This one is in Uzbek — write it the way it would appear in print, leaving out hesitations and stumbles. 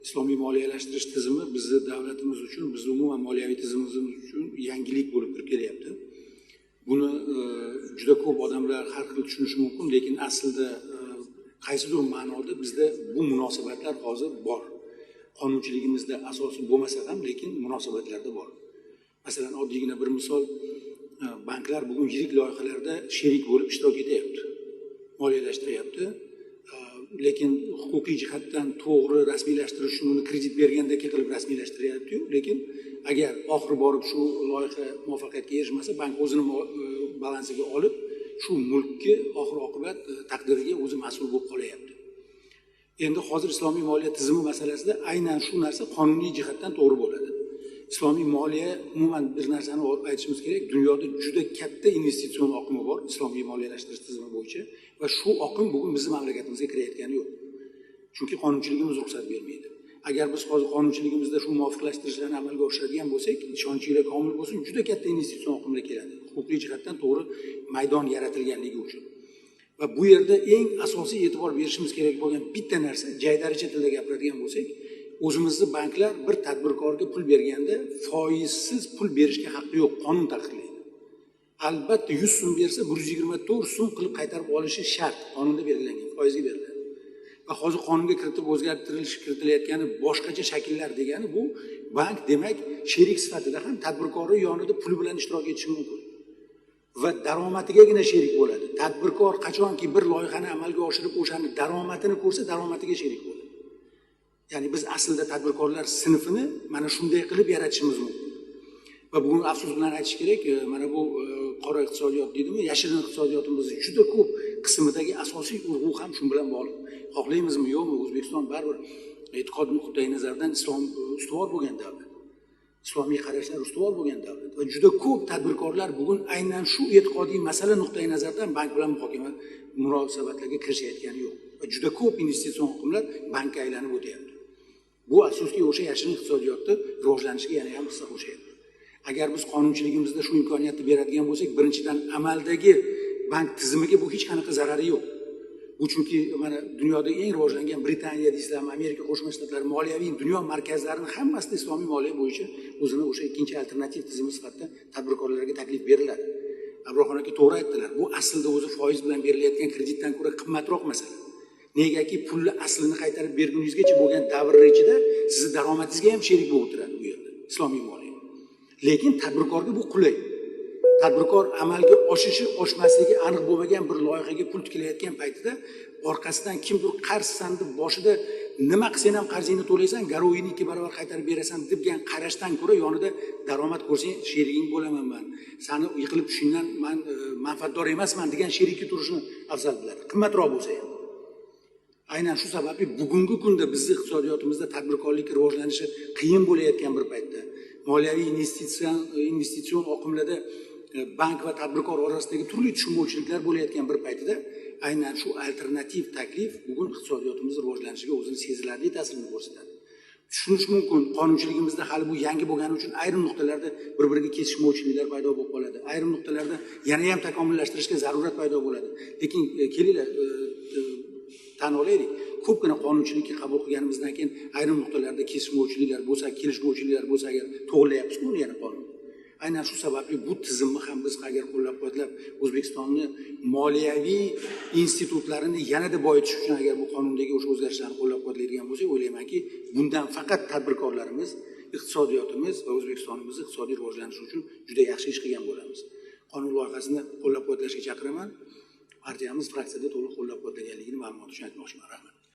Islomiy moliyalashtirish tizimi bizni davlatimiz uchun, bizni umuman moliyaviy tizimimiz uchun yangilik bo'lib kirib kelyapti. Buni juda ko'p odamlar har xil tushunishi mumkin, lekin aslida qaysidir ma'noda bizda bu munosabatlar hozir bor. Qonunchiligimizda asosi bo'lmasa ham, lekin munosabatlarda bor. Masalan, oddiygina bir misol, banklar bugun yirik loyihalarda sherik bo'lib ishtirok etyapti, moliyalashtiryapti. Lekin huquqiy jihatdan to'g'ri rasmiylashtirish uchun uni kredit bergandek qilib rasmiylashtiryapti-yu, lekin agar oxiri borib shu loyiha muvaffaqiyatga erishmasa, bank o'zini balansiga olib, shu mulkni oxir oqibat taqdiriga o'zi mas'ul bo'lib qolyapti. Endi hozir islomiy moliya tizimi masalasida aynan shu narsa qonuniy jihatdan to'g'ri bo'ladi. Islomiy moliya, umuman bir narsani aytishimiz kerak, dunyoda juda katta investitsion oqimi bor islomiy moliyalashtirish tizimi bo'yicha va shu oqim bugun bizni mamlakatimizga kirayotgani yo'q. Chunki qonunchiligimiz ruxsat bermaydi. Agar biz hozir qonunchiligimizda shu muvofiqlashtirishlarni amalga oshiradigan bo'lsak, ishonchinglar komil bo'lsin, juda katta investitsion oqimlar keladi. Huquqiy jihatdan to'g'ri maydon yaratilganligi uchun. Va bu yerda eng asosiy e'tibor berishimiz kerak bo'lgan bitta narsa, jaydaricha tilda gapiradigan bo'lsak, o'zimizni banklar bir tadbirkorga pul berganda foizsiz pul berishga haqqi yo'q, qonun taqiqlaydi. Albatta 100 so'm bersa 124 so'm qilib qaytarib olishi shart, qonunda belgilangan, foizga beriladi. Va hozir qonunga kiritib o'zgartirilish kiritilayotgani boshqacha shakllar degani bu bank demak sherik sifatida ham tadbirkorni yonida puli bilan ishtirok etishi mumkin. Va daromadigagina sherik bo'ladi. Tadbirkor qachonki bir loyihani amalga oshirib o'shani daromadini ko'rsa, daromadiga sherik bo'ladi. Ya'ni biz aslida tadbirkorlar sinfini mana shunday qilib yaratishimiz mumkin. Va bugun afsus bilan aytish kerak, mana bu qora iqtisodiyot deydimi, yashirin iqtisodiyotimizni juda ko'p qismidagi asosiy urg'u ham shu bilan bog'liq. Xohlaymizmi yo'qmi, O'zbekiston baribir e'tiqod nuqtai nazaridan islom ustuvor bo'lgan davlat. Islomiy qarashlar ustuvor bo'lgan davlat va juda ko'p tadbirkorlar bugun aynan shu e'tiqodiy masala nuqtai nazaridan bank bilan muhokama munosabatlarga kirishayotgani yo'q. Va juda ko'p investitsion oqimlar bankka aylanib o'tyapti. Bu afsuski o'sha yashirin iqtisodiyotni rivojlanishiga yana ham hissa qo'shyapti. Agar biz qonunchiligimizda shu imkoniyatni beradigan bo'lsak, birinchidan amaldagi bank tizimiga bu hech qanaqa zarari yo'q. Bu chunki mana dunyoda eng rivojlangan Britaniya deysizlarmi, Amerika Qo'shma Shtatlari moliyaviy dunyo markazlarining hammasida islomiy moliya bo'yicha o'zini o'sha ikkinchi alternativ tizimi sifatida tadbirkorlarga taklif beriladi. Abroxon aka to'g'ri aytdilar. Bu aslida o'zi foiz bilan berilayotgan kreditdan ko'ra qimmatroq masala. Negaki pulni aslini qaytarib berguningizgacha bo'lgan davr ichida sizni daromadingizga ham sherik bo'lib o'tiradi bu yerda islomiy moliya. Lekin tadbirkorga bu qulay. Tadbirkor amalga oshishi oshmasligi aniq bo'lmagan bir loyihaga pul tikilayotgan paytida orqasidan kimdir qarzsan deb boshida nima qilsang ham qarzingni to'laysan, garovingni 2 barobar qaytarib berasan degan qarashdan ko'ra yonida daromad ko'rsang sheriging bo'laman man, sani yiqilib tushishingdan man manfaatdor emasman degan sherikka turishni afzal biladi, qimmatroq bo'lsa ham. Aynan shu sababli bugungi kunda bizni iqtisodiyotimizda tadbirkorlik rivojlanishi qiyin bo'layotgan bir paytda moliyaviy investitsion oqimlarda bank va tadbirkor orasidagi turli tushunmovchiliklar bo'layotgan bir paytida aynan shu alternativ taklif bugun iqtisodiyotimiz rivojlanishiga o'zini sezilarli ta'sirini ko'rsatadi. Tushunish mumkin, qonunchiligimizda hali bu yangi bo'lgani uchun ayrim nuqtalarda bir-biriga kesishmovchiliklar paydo bo'lib qoladi. Ayrim nuqtalarda yana ham takomillashtirishga zarurat paydo bo'ladi. Lekin kelinglar, tan olaylik, ko'pgina qonunchilikni qabul qilganimizdan keyin ayrim nuqtalarda kesishmovchiliklar bo'lsa, kelishmovchiliklar bo'lsa, agar to'g'rilayapmiz-ku uni yana qonun. Aynan shu sababli bu tizimni ham biz agar qo'llab-quvvatlab O'zbekistonni moliyaviy institutlarini yanada boyitish uchun agar bu qonundagi o'sha o'zgarishlarni qo'llab-quvvatlaydigan bo'lsak, o'ylaymanki, bundan faqat tadbirkorlarimiz, iqtisodiyotimiz va O'zbekistonimiz iqtisodiy rivojlanishi uchun juda yaxshi ish qilgan bo'lamiz. Qonun loyihasini qo'llab-quvvatlashga chaqiraman. Partiyamiz fraksiyada to'liq qo'llab-quvvatlaganligini ma'lumot uchun aytmoqchiman. Rahmat.